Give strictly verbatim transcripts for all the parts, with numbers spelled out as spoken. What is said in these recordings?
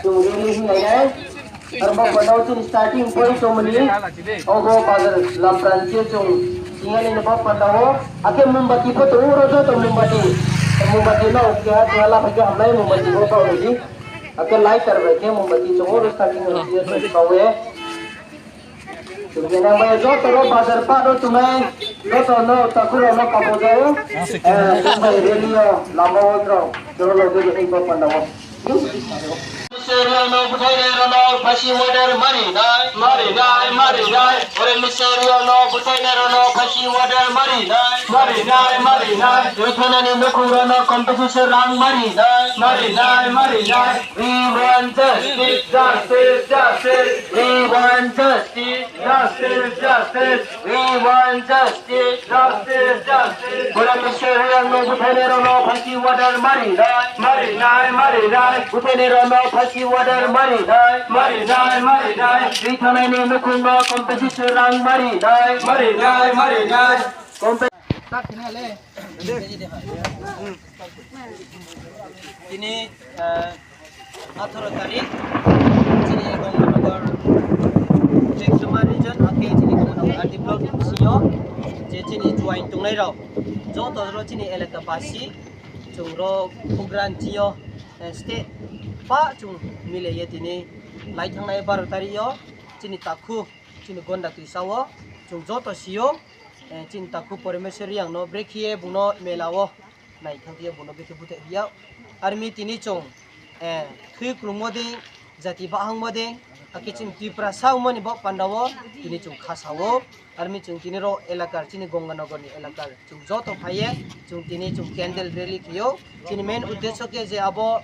Chung rally hinglai nai. Aro bo panda wo chini starting point tongmani. Obo bazar lampran se chung hinglai nai bo panda wo. Akhe mombati pho tong ou, oro joto mombati. Mombati no keha keha laphai khe hamnai mombati bo pho redi. Akhe lighter bai khe mombati chung oro starting wo chung kau ye. Chung khe nang bai joto ro bazar pha ro tongnai, joto no takhu rao no kabo jao. Eh, chung bai rally yo lama wo rao, chung loge de bo panda wo. Mr. Riang no búthainai rao no phasi order mari nai, mari nai, mari nai. Ore Mr. Riang no búthainai rao no phasi order mari nai, mari nai, mari nai. Rithana ni nukhung rao no compensation rang mari nai, mari nai, mari nai. We want justice, justice, justice. We want justice, justice, justice. We want justice, justice, justice. Bora Mr. Riang no búthainai rao no phasi order mari nai, mari nai, mari nai. Búthainai rao no phasi order mari nai, mari nai, mari nai. Rithana ni nukhung no compensation rang mari nai, mari nai, mari nai. Compen- Tini, eh, atharo tarik, chini Ganganagar, Chekchuma region, akhe chini Ganganagar R D block sing yo, je chini join tongnai rao, joto ro chini elaka basi, chung ro program chi yo, eh, state pha chung mile ye tini lai thanngnai baro tarik yo, chini takhu, chini Gonda Tuisa wo, chung joto si ou, eh, chini takhu Parameswar Reang no brekhe ye bung no mela wo nai thang ye bung no brekhe búthaih ya. Army tini chung, eh, thui krungmo dei, jati bahangmo dei, akhe chini Tiprasa ongmo ni baoh panda wo tini chung khasa ou. Army chung tini ro elakar, chini Ganganagar ni elakar chung joto phai ye, chung tini chung candle rally khe ou. Chini main uddesho khe je abo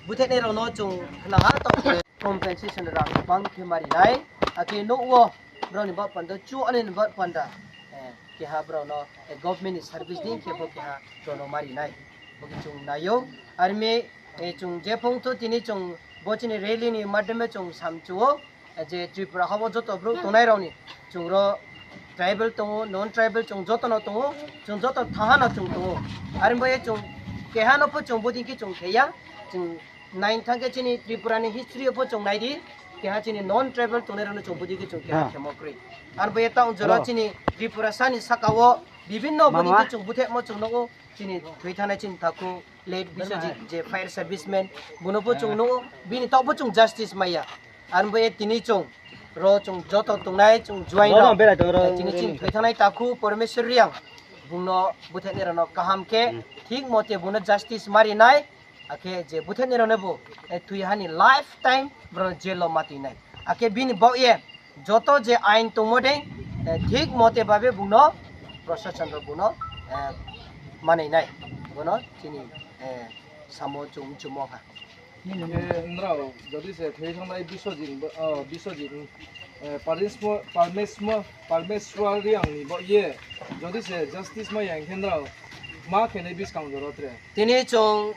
búthaihnai rao no chung khna ha to, compensation rang bang khe mari nai. Akhe nouh wo brao ni baoh panda, chu ani ni baoh panda, eh, keha brao no, eh, government ni service ni khe bo keha brao no mari nai. Bo khe chung nai ou. Army, eh, chung je phung tho tini chung bo chini rally ni madhyame chung samchu ou, eh, je Tripura ha wo joto brouh tongnai rao ni, chung ro tribal tong ou, non-tribal chung joto no tong ou, chung joto thaha no chung tong ou. Are bo ye chung keha no pho chung bodei khe chung khe ya, chung nai thang khe chini Tripura ni history yo pho chung nai di, keha chini non-tribal tongnai rao no chung bodei khe chung keha khemo kroi. Are bo ye taoh jora chini Tripura sa ni saka wo bibhinno bodei khe chung búthaihmo chung nuh ou, chini thoi thanngnai chini takhu late Biswajit je fire serviceman, bung no pho chung nuh ou, bini taoh pho chung justice mai ya. Are bo ye tini chung ro chung joto tongnai chung join rao, tini chini thoi thanngnai takhu Parameswar Reang, bung no búthaihnai rao no kaham khe thik mote bung no justice mari nai. Akhe je búthaihnai rao no bo, eh, thoi ha ni lifetime brao no jail wo ma tui nai. Akhe bini baoh ye joto je ain tongmo dei, eh, thik mote babe bung no, prosason rao bung no, eh, manai nai. Bo no chini, eh, samo chung mchumo ha. Khe nrao jodi se thoi thanngnai Biswajit, Biswajit, Parameswar Reang ni baoh ye jodi se justice mai ya hing khe nrao ma khe nai buskang jora tre? Tini chung,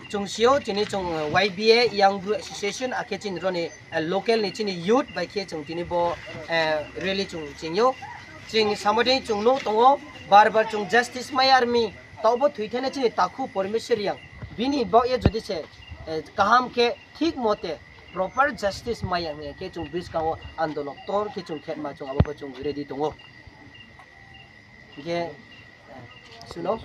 chung si ou, tini chung Y B A, Young Bru Association, akhe chini ro ni, local ni chini youth bai khe chung tini bo rally chung ching ou. Ching samo dei chung nuh tong ou, bar bar chung justice mai ya army, taoh bo thoi thanngnai chini takhu Parameswar Reang, bini baoh ye jodi se kaham khe thik mote proper justice mai ya hing khe chung buskang wo andolon ktor khe chung khetma chung abo pho chung ready tong ou. Hing khe, suno,